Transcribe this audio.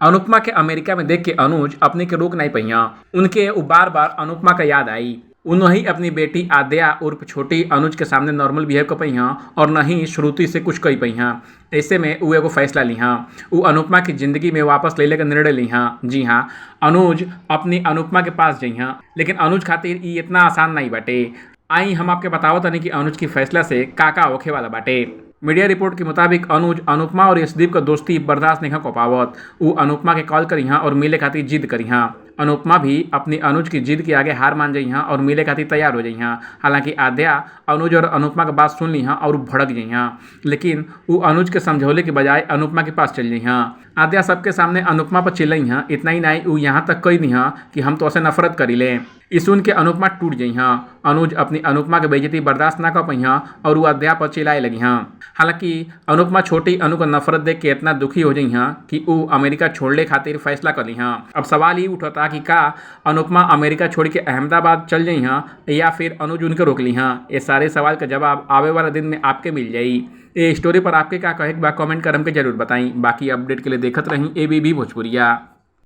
अनुपमा के अमेरिका में देख के अनुज अपने के रोक नहीं पहिया। उनके उ बार बार अनुपमा का याद आई। उन्होंने अपनी बेटी आद्या उर्फ छोटी अनुज के सामने नॉर्मल बिहेव कर पहिया और न ही श्रुति से कुछ कही पहिया। ऐसे में उ एगो फैसला लिहा, उ अनुपमा की जिंदगी में वापस ले के निर्णय लिहा। जी हाँ, अनुज अपनी अनुपमा के पास जइहा, लेकिन अनुज खातिर ई इतना आसान नहीं बाटे। आई हम आपके बतावत तनी कि अनुज की फैसला से का का होखे वाला बाटे। मीडिया रिपोर्ट के मुताबिक अनुज अनुपमा और यशदीप का दोस्ती बर्दाश्त नहीं कर पावत। उ अनुपमा के कॉल करिहा और मिले खातिर जिद करिहा। अनुपमा भी अपनी अनुज की जिद के आगे हार मान जइहा और मिले खातिर तैयार हो जइहा। हालांकि आद्या अनुज और अनुपमा के बात सुन लिहा और भड़क जइहा, लेकिन उ अनुज के समझौले के बजाय अनुपमा के पास चल जइहा। आद्या सबके सामने अनुपमा पर चिल्लइहा। इतना ही नहीं, उ यहाँ तक कह दिहा कि हम तो नफरत करी ले। ई सुन के अनुपमा टूट जइहा। अनुज अपनी अनुपमा के बेइज्जती बर्दाश्त ना कर पहिया और उ आद्या पर चिल्लाए लगिहा। हालांकि अनुपमा छोटी अनु का नफरत देख के इतना दुखी हो जइहा कि उ अमेरिका छोड़ले खातिर फैसला कर लिहा। अब सवाल ये उठता कि का अनुपमा अमेरिका छोड़ के अहमदाबाद चल जइहा या फिर अनुज उनके रोक लिहा। ये सारे सवाल का जवाब आवे वाला दिन में आपके मिल जाई। ये स्टोरी पर आपके का कहे के बा कमेंट कर हमके जरूर बताई। बाकी अपडेट के लिए देखत रही एबीबी भोजपुरिया।